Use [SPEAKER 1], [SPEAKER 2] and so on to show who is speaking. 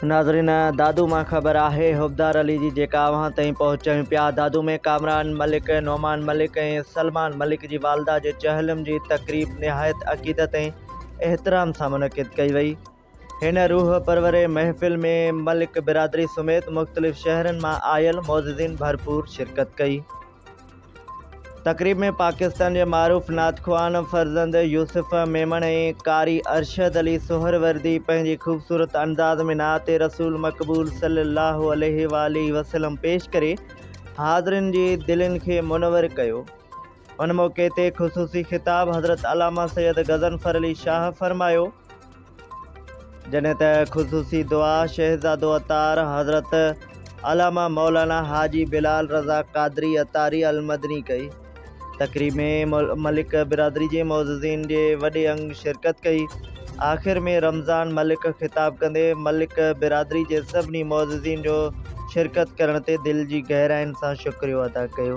[SPEAKER 1] ناظرين دادو مان خبر آهي حبدار علي جي جيڪا اوهان تائين پهچايون پيا دادو ۾ ڪامران ملڪ، نعمان ملڪ ۽ سلمان ملڪ جي والده جي چهلم جي تقريب نهايت عقيدت ۽ احترام سان منعقد ڪئي وئي. هن روح پروري محفل ۾ ملڪ برادري سميت مختلف شهرن مان آيل معززين ڀرپور شرڪت ڪئي. تقريب ۾ پاڪستان جي معروف نعت خوان فرزند يوسف ميمڻ ۽ قاري ارشد علي سهروردي پنهنجي خوبصورت انداز ۾ نعت رسول مقبول صلي الله عليه واٰله وسلم پيش ڪري حاضرين جي دلين کي منور ڪيو. ان موقعي تي خصوصي خطاب حضرت علامه سيد غضنفر علي شاهه فرمايو. جڏهن ته خصوصي دعا شهزادو عطار حضرت علامه مولانا حاجي بلال رضا قادري عطاري المدني ڪئي. تقريب ۾ ملڪ برادري جي معززين جي وڏي انگ شرڪت ڪئي. آخر ۾ رمضان ملڪ خطاب ڪندي ملڪ برادري جي سڀني معززين جو شرڪت ڪرڻ تي دل جي گهراين سان شڪريو ادا ڪيو.